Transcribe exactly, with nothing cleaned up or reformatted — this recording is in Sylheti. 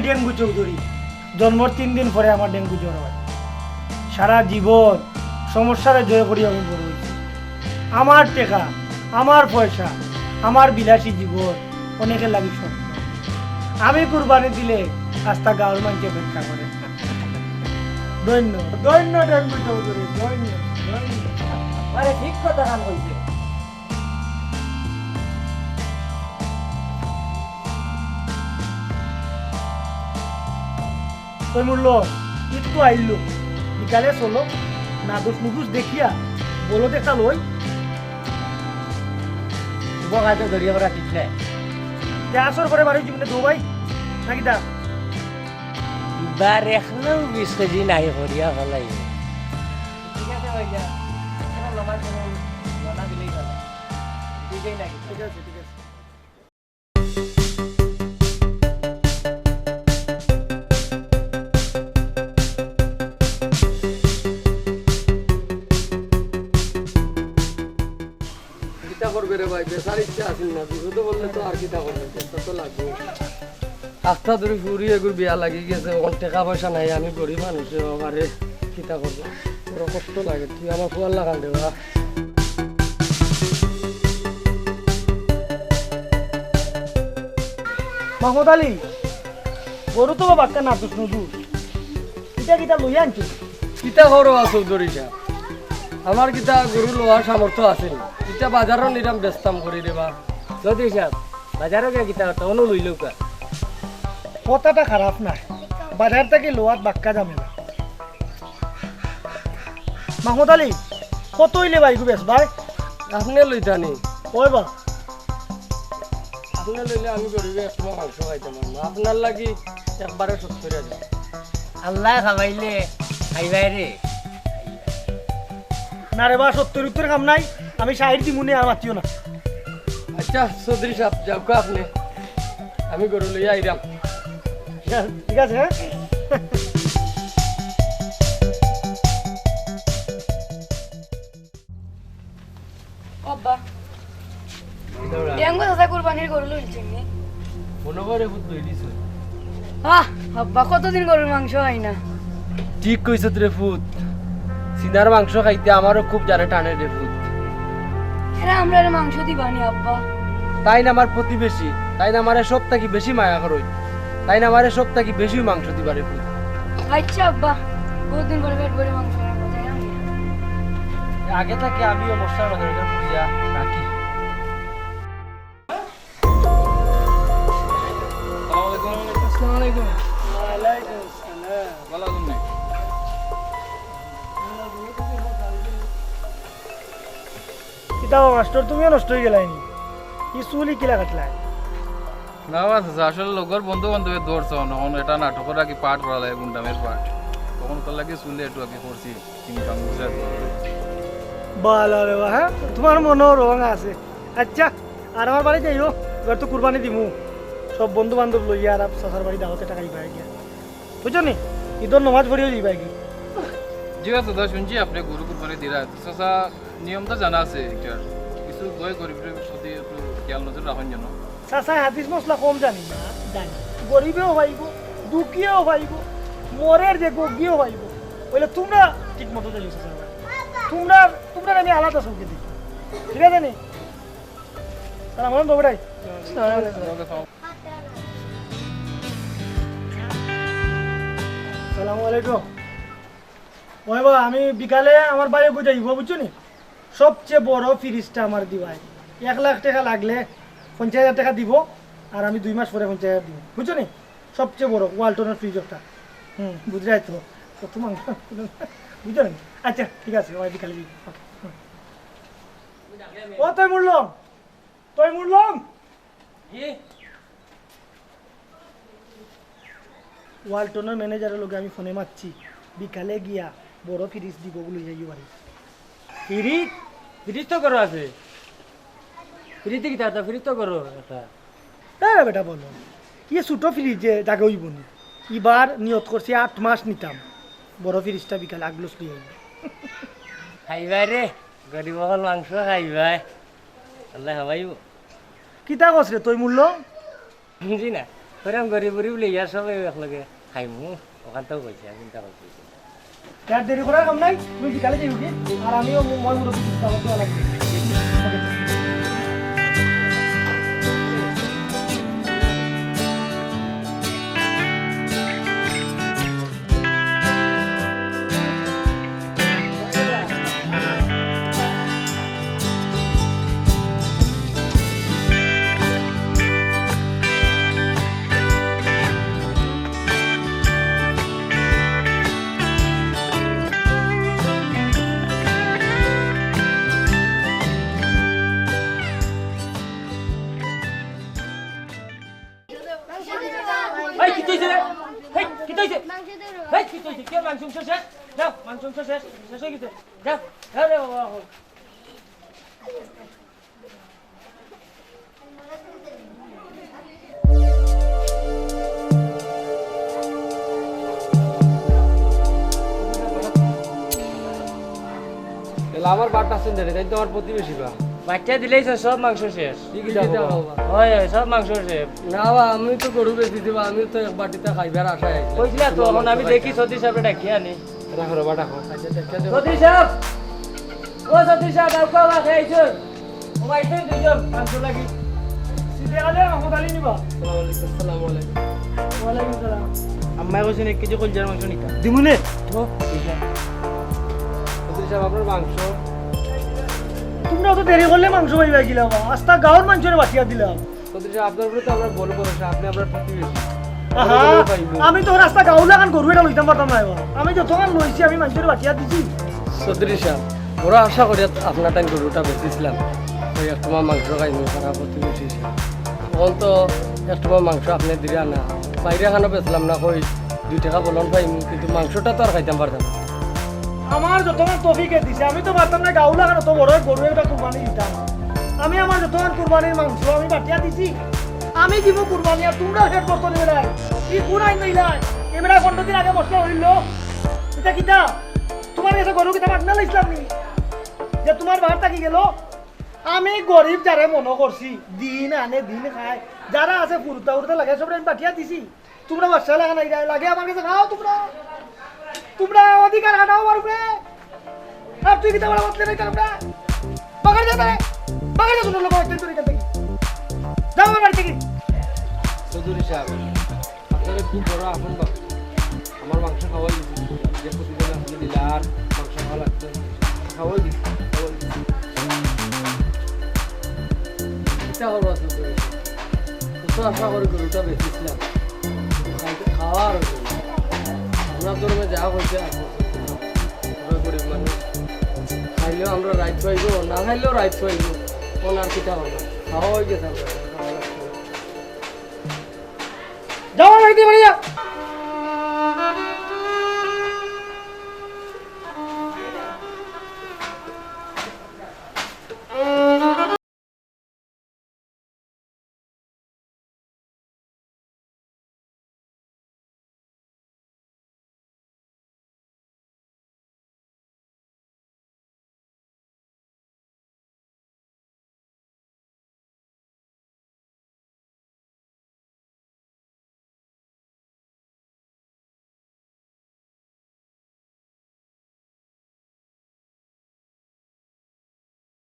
ডেঙ্গু চৌধুরী, জন্মর তিন দিন পরে আমার ডেঙ্গু জ্বর হয়। সারা জীবন সমস্যারে জয় করি আমি বড় হইছি। আমার টেকা, আমার পয়সা, আমার বিলাসী জীবন অনেকের লাগি স্বপ্ন। আমি কুরবানি দিলে আস্তা গাঁওর মানষে অপেক্ষা করে। ধন্য, ধন্য ডেঙ্গু চৌধুরী, ধন্য, ধন্য। আরে, ঠিক কথা কান কইছে। তৈমুল্ল, ঈদ তো আইলো, বিকালে চলো, নাদুস নুদুস দেখিয়া বলদ একটা লই। শুভ কাজে জড়িয়ে করা ঠিক নাই। তে আসর করে বাড়ি জীবনে দো ভাই, নাকি দা? এবার একলেও বিশ কেজি নাই করিয়া ফেলাই। ঠিক আছে ভাইয়া, এখন নামাজ পড়ুন, রওনা দিলেই ভালো। দুইটাই নাকি? ঠিক আছে, ঠিক আছে। কিতা করবে রে ভাই, বেচার ইচ্ছা আছিল না, বিপদে পড়লে তো আর কিতা করবে, চেষ্টা তো লাগবে। আস্তা ধরি ফুরি এগুর বিয়া লাগি গেছে, অখন টেকা পয়সা নাই, আমি গরিব মানুষ রে বাবা রে, কিতা করবো? বড় কষ্ট লাগে, তুই আমার ফুয়ার লাখান রে বা। মাহমুদ আলী, গরু তো বাক্কা নাদুস নুদুস, ইটা কিতা লইয়া আনছো? কিতা করো চৌধুরী সাহেব, আমার কিতা গরু লওয়ার সামর্থ্য আছে নি? ইটা বাজারও নিরাম বেচতাম করি রে বা। চৌধুরী সাহেব, বাজারও গিয়া কিতা করতা, অনো লইলেও কা। কথাটা খারাপ না, বাজার থাকি লওয়াত বাক্কা ঝামেলা। মাহমুদ আলী, কত অইলে ভাই গু বেচবায়? আপনে লইতা নি? ওই বা। আপনে লইলে আমি গরিবে এক পোয়া মাংস খাইতাম পারমু। আপনার লাগি একবারে সত্তর হাজার। আল্লায় খাবাইলে খাইবায় রে। না রে বা, সত্তর উত্তর কাম নাই, আমি ষাইট দিমুনে, আর মাতিও না। আচ্ছা, চৌধুরী সাহেব, যাউক্কা আপনে, আমি গরু লইয়া আইরাম। ঠিক আছে, হ্যাঁ? আব্বা, ডেঙ্গু চাচা কুরবানির গরু লইলছইন নি? মনো করে ফুত লই দিছ। আহ, আব্বা, কতদিন গরুর মাংস খাই না। ঠিক কইছত রে ফুত, সিনার মাংস খাইতে আমারও খুব জানে টানে রে ফুত। এরা আমরারে মাংস দিবা নি আব্বা? তাইন আমার প্রতিবেশী, তাইন আমারে সব থাকি বেশি মায়া করইন, তাইন আমারে সব থাকি বেশি মাংস দিবা রে ফুত। আচ্ছা আব্বা, বহুত দিন পরে পেট ভরে মাংস খাইবো, যাই আমি। আগে থাকি আমিও মশলার বাজারে করিয়া রাখি। আসসালামু আলাইকুম। আসসালামু আলাইকুম। ওয়ালাইকুম আসসালাম। ভালা আছইন নি? কিতা বা মাস্টর, তুমিও নষ্ট অই গেলায় নি? ই চুল ই কিলা কাটলায়? না বা চাচা, আসলে লগর বন্ধু বান্ধবে ধরছে, অখন এটা নাটকর আর কি পার্ট করা লাগে, গুন্ডামির পার্ট। তখন তার লাগি চুলে একটু আর কি করছি, ইনকাম বুঝা। বালা রে বা, হ্যাঁ? তুমার মনো রং আছে। আচ্ছা, আর আমার বাড়িত আইও, এবার তো কুরবানি দিমু। সব বন্ধু বান্ধব লইয়া আর চাচার বাড়ি দাওয়াতে টাকা দিবা গিয়া। বুঝছো নি? ঈদর নমাজ পড়িও দিবা গি। জি চাচা, শুনছি আপনে গরু কুরবানি দিরা। তো চাচা, নিয়ম তো জানা আছে এটার। কিছু গয় গরিবের প্রতি একটু খেয়াল নজর রাখইন যেন। চাচায় হাদিস মসলা কম জানি না, জানি। গরিবেও পাইবো, দুখিয়াও পাইবো, মরের যে গগিও পাইবো। অইলে তুমরা ঠিক মতো যাইও চাচার বাড়ি। তুমরা, তুমরারে আমি আলাদা চউখে দেখি। ঠিক আছে নি? সালাম আলাইকুম, বাবু ভাই। সালামু আলাইকুম। ওই বা, আমি বিকালে আমার ভাইও কই যাইবো, বুঝছো নি? সবচেয়ে বড় ফ্রিজটা আমার দিবায়। এক লাখ টেকা লাগলে পঞ্চাশ হাজার টেকা দিবো, আর আমি দুই মাস পরে পঞ্চাশ হাজার দিমু, বুঝছো নি? সবচেয়ে বড় ওয়ালটনের ফ্রিজ একটা। হুম, বুঝরায় তো। কত মাংস, বুঝছো নি? আচ্ছা, ঠিক আছে, ওই বিকালে দিবো। ওকে, হুম। ও তৈমুল্লম, তৈমুল্লম। জি? ওয়ালটনর ম্যানেজারর লগে আমি ফোনে মাতছি, বিকালে গিয়া বড় ফ্রিজ দিবো বুলি যাইও বাড়ি। ফ্রিজ? ফ্রিজ তো ঘরো আছে। ফ্রিজ দি কিতা করতা? ফ্রিজ তো ঘরো একটা। তাই না বেটা, বলো, ইয়ে ছোট ফ্রিজে জাগা অইবো নি? ইবার নিয়ত করছি আট মাস নিতাম, বড় ফ্রিজটা বিকালে আগলস লই আইবো। খাইবায় রে, গরিব অকল মাংস খাইবায়। আল্লায় খাওয়াইবো। কিতা কস রে তৈমুল্লম? জি না, কইরাম গরিব গরিব লইয়া সবে একলগে খাইমু, অখানটাও কইছি, আমি চিন্তা করছি। আর দেরি করার কাম নাই, তুমি বিকালে যাইও কি? আর আমিও ম-, ময় মুরব্বি কিছু খাবার দেওয়া লাগবে। এই, কিতা অইছে রে? এই, কিতা অইছে? এই, কিতা অইছে? কিতা মাংস শেষ? যাও, মাংস শেষ, শেষ অই গেছে। যাও, যাও রে বাবা, এখন। এলা আমার বাট্টা আছইন রে, তাইন তো আমার প্রতিবেশী বা। বাট্টা দিলাইছে, সব মাংস শেষ। কি কিতা কও বা? অয়, অয়, সব মাংস শেষ। না বা, আমি তো গরু বেচি দিবা, আমি তো এক বাটিতা খাইবার আশায় আইছি। কইছিলা তো, অখন আমি দেখি চৌধুরী সাবরে ডাকিয়া আনি। রাখো রে বা, রাখো। চৌধুরী সাব, ও চৌধুরী সাব, আউক্কা বা, কে আইছইন? ও ভাই, তুই দুইজন, মাংস লাগি। সিধে আলে আহমদ আলী নিবা। আসসালামু আলাইকুম, আসসালামু আলাইকুম। ওয়ালাইকুম সালাম। আম্মায় কইছইন এক কেজি কলিজার মাংস নিতা। দিমুনে? তো, চৌধুরী সাব, আপনার মাংস। তুমরা অত দেরি করলে মাংস পাইবা কিলা বা? আস্তা গাঁওর মানষরে বাটিয়া দিলাম। চৌধুরী সাব, আপনার উপরে তো আমরার বড় ভরসা, আপনে আমরার প্রতিবেশী। আহা, বড় ভরসা পাইবো। আমি তো আস্তা গাঁও লাখান গরু এটা লইতাম পারতাম না এবার। আমি যতখান লইছি, আমি মানষরে বাটিয়া দিছি। চৌধুরী সাব, বড় আশা করি আপনার তাইন গরুটা বেচিছিলাম। ওই এক টোমা মাংস খাইমু, পাড়া প্রতিবেশী হিসাবে। অখন তো এক টোমা মাংস আপনে দিরা না। বাইরে খানো বেচলাম না, কই দুই টেকা বলন পাইমু, কিন্তু মাংসটা তো আর খাইতাম পারতাম না। আমার যতখান তৌফিকে দিছে, আমি তো পারতাম না গাঁও লাখান অত বড় গরু একটা কুরবানি দিতাম। আমি আমার যতখান কুরবানির মাংস আমি বাটিয়া দিছি, আমি দিমু কুরবানি, আর তুমরা হেড করতো নিবে নাই। কি কোন আইন লইলাই? এমরা পনেরো দিন আগে মশলা হইল, এটা কিতা? তুমার গেছে গরু কিতা মাগনা লইছিলাম নি? যে তুমার বাহার থাকি গেল, আমি গরিব যারে মনো করছি, দিন আনে দিন খায়, যারা আছে ফুরুতা উরুতা লাগে সবরে আমি বাটিয়া দিছি। তুমরা বাদশা লাগা নাই রে, লাগে আমার গেছে খাও তুমরা। তুমরা অধিকার খাটাও আমার উপরে। আর তুই কিতা বলা মাতলে নাই তোমরা? বাগার যা তারে। বাগার যা তোমরা লোক অত্যাচার করে এখান থেকে। যাও আমার বাড়ি থেকে। চৌধুরী সাব, আপনারে খুব বড় আপন ভাবছি। আমার মাংস খাওয়াই দিছি। যে প্রতিদিন আপনে দিলা আর মাংস খাওয়া লাগতো। খাওয়াই দিছি, খাওয়াই দিছি। কিতা করবা চৌধুরী সাব? কত আশা করি গরুটা বেচিছিলাম। খাইতে খাওয়া আর হইল না। আমরা ধর্মে যা হইছে আর হইছে না। আমরা গরিব মানুষ। খাইলেও আমরা রাইত পাইবো, না খাইলেও রাইত পাইবো। কোন আর কিতা করবা? খাওয়া হয়ে গেছে আমরা। যাও, আমার বাড়িতে বাড়ি যাও।